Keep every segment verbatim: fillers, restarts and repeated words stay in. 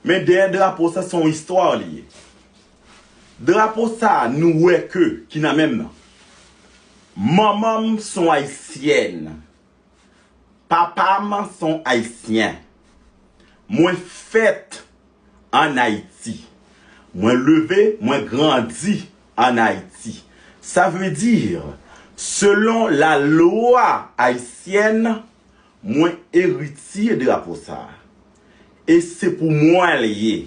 Men dèyè drapo sa se yon istwa li ye. Drapo sa nou wè ke ki nan men m nan. Manman m se yon ayisyèn. Papa m se yon ayisyen. Mwen fèt ann Ayiti. Mwen leve, mwen grandi ann Ayiti. Sa vle di, selon lalwa ayisyèn, mwen eritye drapo sa a. E se pou mwen l ye.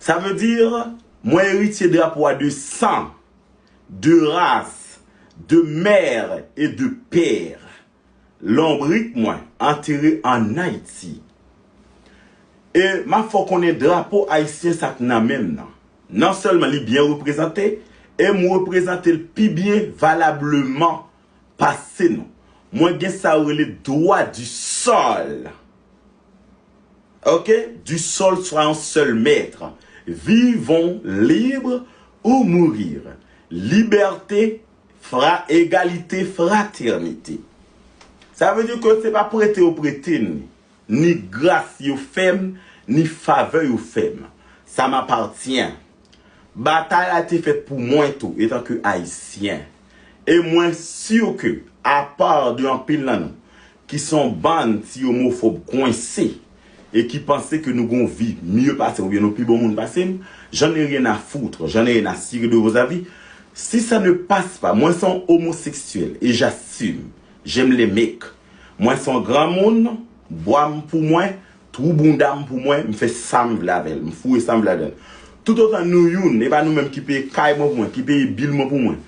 Sa vle di, mwen eritye drapo a de san, de ras, de mè e de pè. Lonbrik mwen antere ann Ayiti. E m ap fè w konnen drapo ayisyen sa k nan men m nan. Non sèlman li byen reprezante, e m reprezante l pi byen valableman pase nou. Mwen gen sa yo rele dwa di sòl. Ok? Du sol soyons seuls maîtres. Vivons libres ou mourir. Liberté, fra, égalité, fraternité. Sa vle di ke se pa prete yo prete m, ni gras yo fè m, ni favè yo fè m. Ça m'appartient. Batay la te fèt pou mwen tou, etanke ayisyen. E mwen si ke, apa de anpil nan nou, ki se yon bann ti omofòb kwense, e ki panse ke nou gon vi mye pase m, oubyen nou pi bon moun pase m, j'en ai rien à foutre, j'en ai rien à cirer de vos avis. Si ça ne passe pas, mwen se yon omoseksyèl, e j'assume, j'aime les mecs. Mwen se yon granmoun, bwa m pou mwen, twou bounda m pou mwen, m fè sa m vle avè l, m foure sa m vle ladan l. Toutotan nou youn, e pa nou menm ki peye kay mwen pou mwen, ki peye bil mwen pou mwen,